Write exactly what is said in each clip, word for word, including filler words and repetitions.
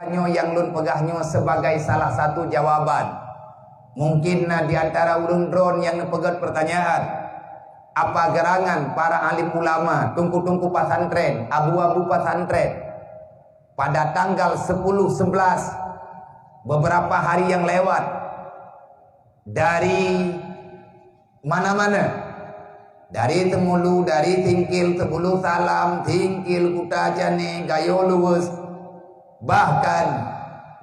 Nyoe nyang lôn peugah nyoe sebagai salah satu jawaban. Mungkin na di antara ulôn droen nyang neupeugét pertanyaan, apa gerangan para alim ulama, teungku-teungku pesantren, abu-abu pesantren, pada tanggal sepuluh sebelas, beberapa hari yang lewat, dari mana-mana. Dari Teumulu, dari Tingkil, Teumulu Salam, Tingkil, Kuta Jane, Gayo Luwes, bahkan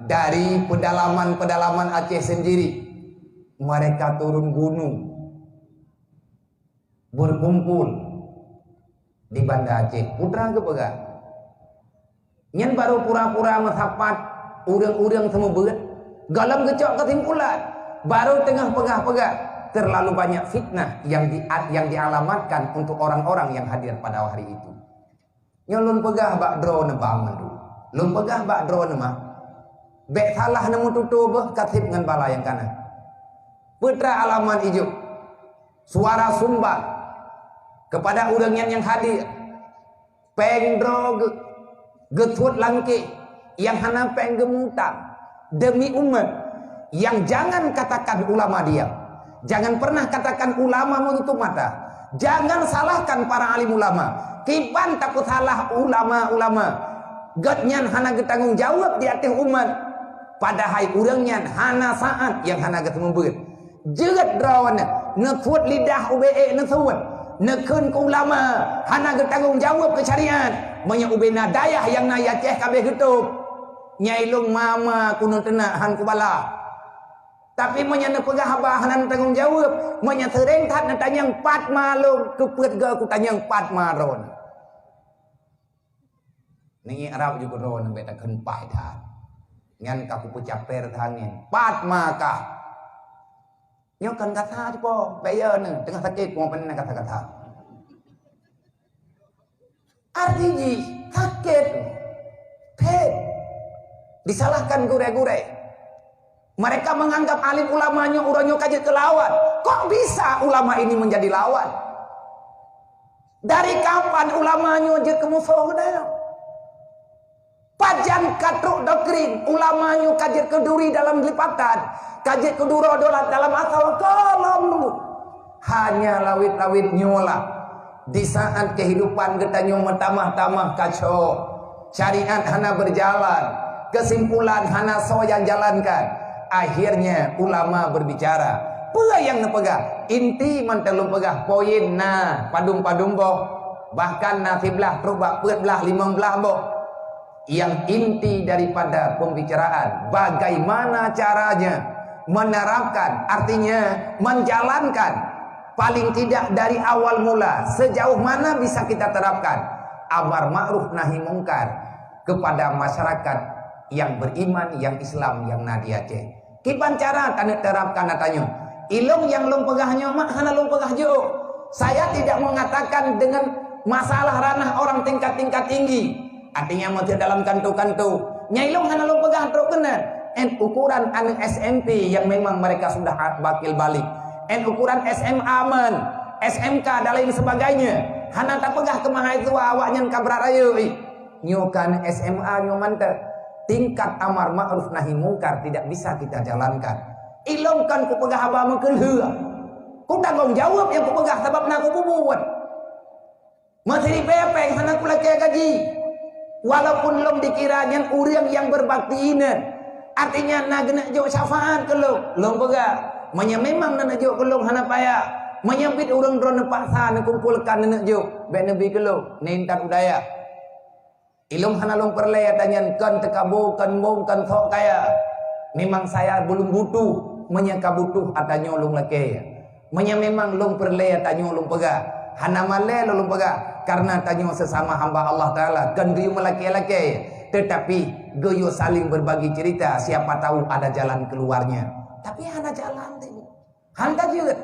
dari pedalaman-pedalaman Aceh sendiri, mereka turun gunung, berkumpul di Banda Aceh. Putra geupeugah, nyan barô pura-pura meusapat ureuëng-ureuëng seumeubeuet, gohlom geucok keusimpulan. Barô teungoh peugah-peugah, terlalu banyak fitnah yang di-, yang dialamatkan untuk orang-orang yang hadir pada hari itu. Nyoe lôn peugah bak droeneuh bang mandum. Lôn peugah bak droeneuh mak. Bék salah neumeututoe beuh kaseb ngon bala nyang kana. Putra alamat ijok. Suara sumbang kepada ureuëng nyan nyang hadir. Péng droe geuh, geusuet langkeh nyang hana péng geumutang demi umat, yang jangan katakan ulama diam. Jangan pernah katakan ulama meututup mata. Jangan salahkan para alim ulama. Kiban tapeusalah ulama-ulama, gobnyan hana geutanggong jaweueb di ateueh umat. Padahai ureuëng nyan hana saát nyang hana geuseumeubeuet. Jeuet droeneuh, neusuet lidah ubé ék neusuet, neukheun keu ulama, hana geutanggong jaweueb keu syariat. Meunyoe ubé na dayah nyang na i Aceh ka abéh geutôb, nyai lôn mama keuneuk teunak han kubala. Tapi meunyoe neupeugah haba hana neutanggong jaweueb, meunyoe seuréng that neutanyong pat ma lôn, keupeue geu kutanyong pat ma droeneuh. Ninggi Arab ju keudroe nang bék takheun paih that. Nyan ka kupeucaper that angén. Pat ma kah? Nyoe kan gata cit po, bék yo neuh, teungoh sakét po peunan gata-gata. Arti jih sakét. Phét. Disalahkan gurée-gurée. Mereka menganggap alim ulama nyoe uroe nyoe ka jeuet keu lawan. Kok bisa ulama ini menjadi lawan? Dari kapan ulama nyoe jeuet keu musoh geutanyoe? Pajan ka trok doktrin ulama nyoe ka jeuet keu duri dalam lipatan, ka jeuet keu duroe dolat dalam asoe, gohlom lom. Hanya lawét-lawét nyoe lah. Di saat kehidupan geutanyoe meutamah-tamah kacau, syariat hana berjalan, kesimpulan hana soe nyang jalankan, akhirnya ulama berbicara. Peue nyang neupeugah? Inti mantong lôn peugah, poin na padum-padum boh, bahkan na siblaih trok bak peuet blaih limong blaih boh. Yang inti daripada pembicaraan, bagaimana caranya menerapkan, artinya menjalankan, paling tidak dari awal mula, sejauh mana bisa kita terapkan amar ma'ruf nahi mungkar kepada masyarakat yang beriman, yang Islam, yang na di Aceh. Kiban cara taneuk terapkan ata nyoe? Ilong nyang lôn peugah nyoe mak hana lôn peugah jok. Saya tidak mengatakan dengan masalah ranah orang tingkat-tingkat tinggi. Artinya, meusé dalam kanto-kanto, nyai lôn hana lôn peugah trok keunan. En ukuran aneuk S M P yang memang mereka sudah a-, bakil balik. En ukuran S M A man, S M K dan lain sebagainya. Hana tapeugah keu mahasiswa awaknyan ka brat rayeuk. Nyoe kan S M A nyoe mantong. Tingkat amar ma'ruf nahi mungkar tidak bisa kita jalankan. Ilong kan kupeugah haba meukeulheueh. Kutanggong jaweueb nyang kupeugah sabab na kupubuet. Meusiribée péng hana kulakée gaji. Walaupun lom dikira nyan ureuëng nyang beubakti inan, artinya na geuneuk jok syafaat keu lôn, lôn peugah, meunyoe memang na neujok keu lôn hana payah. Meunyoe bit ureuëng droe neupaksa neukumpolkan neuneuk jok, bék neubi keu lôn, neuintat u dayah. Ilong hana lôn peureulée ata nyan kon teukabo, kon mbong, kon sok kaya. Memang saya belum butuh, meunyoe ka butuh ata nyoe lôn lakée. Meunyoe memang lôn peureulée ata nyoe lôn peugah, hana malée lôn, lôn peugah, karena tanyoe sesama hamba Allah Taala kon geuyue meulakée-lakée, tetapi geuyue saling berbagi cerita, siapa tahu ada jalan keluarnya. Tapi hana jalan teuh. Han ka jeuet.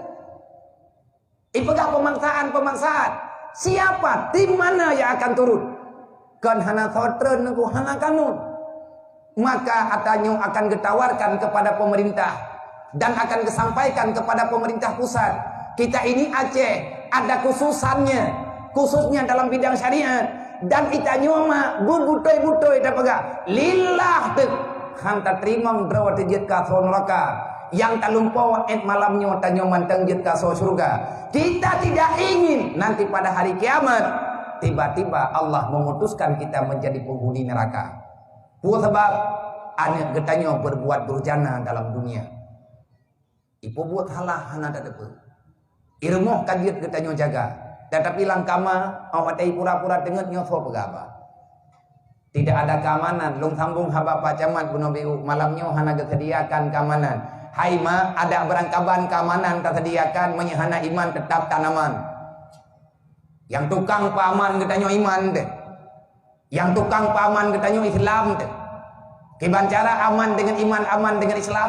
Ipeugah pemaksaan-pemaksaan. Siapa, tim mana yang akan turun? Kon hana sotreun nunggu hana kanun. Maka ata nyoe akan getawarkan kepada pemerintah dan akan gesampaikan kepada pemerintah pusat. Kita ini Aceh ada khususannya, khususnya dalam bidang syariat. Dan itanyoe ma beubutôi-butôi tapeugah, lillah teuk, han tateurimong droe teuh jeuet keu asoe nuraka. Nyang talumpoe 'et malam nyoe tanyoe mantong jeuet keu asoe syeuruga. Kita tidak ingin nanti pada hari kiamat, tiba-tiba Allah memutuskan kita menjadi penghuni neraka. Peue sabab? Aneuk geutanyoe berbuat durjana dalam dunia. Ipeubuet salah hana tateupeue. Irumoh ka jeuet geutanyoe jaga. Tetapi lam kama, 'oh watèe pura-pura teungeut nyoe soe peugah haba. Tidak ada keamanan. Lôn sambung haba Pak Camat bunoe biru, malam nyoe hana geuseudiakan keamanan. Hai ma, adak beurangkaban keamanan taseudiakan, meunyoe hana iman teutap tan aman. Nyang tukang peuaman geutanyoe iman teuh. Nyang tukang peuaman geutanyoe Islam teuh. Kiban cara aman dengan iman, aman dengan Islam?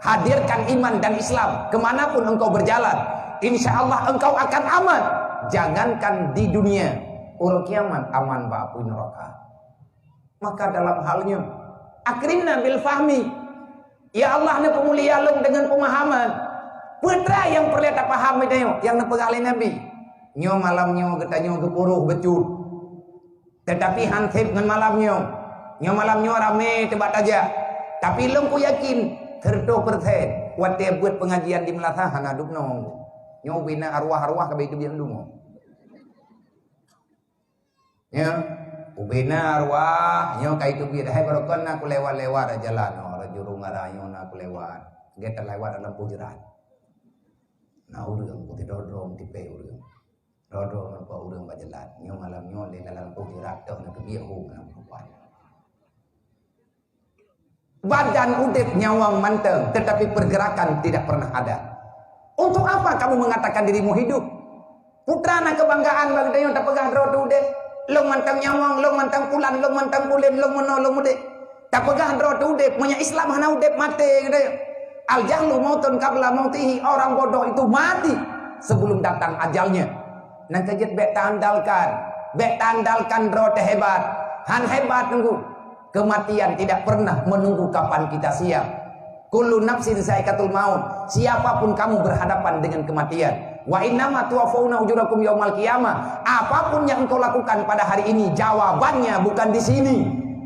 Hadirkan iman dan Islam kemanapun engkau berjalan. Insya Allah engkau akan aman. Jangankan di dunia, uroe kiamat aman bak apui nuraka. Maka dalam hal nyoe, akrimna bil fahmi. Ya Allah, neupeumulia lôn deungon peumahaman. Peue teuma nyang peureulèe tapaham geutanyoe nyang neupeugah lé Nabi? Nyoe malam nyoe geutanyoe geupuroh geucut. Teutapi han sép ngon malam nyoe. Nyoe malam nyoe ramé teuh bak tajak. Tapi lôn kuyakin, seureutôh persen, watèe beuet peungajian di meulasa hana dub nong. Nyoe ubena arwah-arwah ka beuet teubiet lôn. Ya, ubena arwah, nyoe ka iteubiet. Hai barokon na kulewat-lewat jalan, oh, rajurung ara nyoe na kulewat. Gét talewat lam pujeuran. Na ureueng, putih dodrom tipée ureueng. Dodrom nampak ureueng bak jalan. Nyoe malam nyoe lé dalam pujeuran toh na teubiet hu na perempuan. Badan udép nyawöng mantong, tetapi pergerakan tidak pernah ada. Untuk apa kamu mengatakan dirimu hidup? Putra na keubanggaan bagi tanyoe tapeugah droe teuh udép. Lôn mantong nyawöng, lôn mantong pulan, lôn mantong pulen, lôn meunoe, lôn udép. Tapeugah droe teuh udép, meunyoe Islam hana udép, maté geutanyoe. Al-jahlu mautun qabla mautihi, orang bodoh itu mati sebelum datang ajalnya. Nyang keujeuet bék taandalkan, bék taandalkan droe teuh hebat. Han hebat nunggu. Kematian tidak pernah menunggu kapan kita siap. Kullu nafsin zaikatul maut. Siapapun kamu berhadapan dengan kematian. Wa innama tuwaffawna ujurakum yaumal qiyamah. Apapun yang engkau lakukan pada hari ini, jawabannya bukan di sini,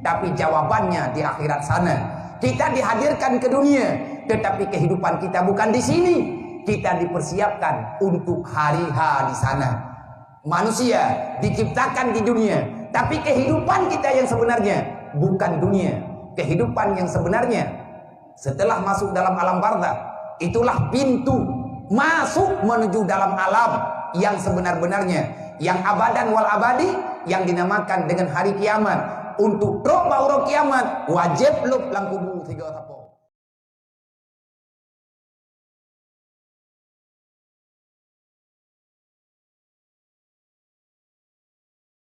tapi jawabannya di akhirat sana. Kita dihadirkan ke dunia, tetapi kehidupan kita bukan di sini. Kita dipersiapkan untuk hari H di sana. Manusia diciptakan di dunia, tapi kehidupan kita yang sebenarnya bukan dunia. Kehidupan yang sebenarnya setelah masuk dalam alam barzakh, itulah pintu masuk menuju dalam alam yang sebenar-benarnya, yang abadan wal abadi, yang dinamakan dengan hari kiamat. Untuk trok bak uroe kiamat, wajéb lôb lam kubu sigoe sapo.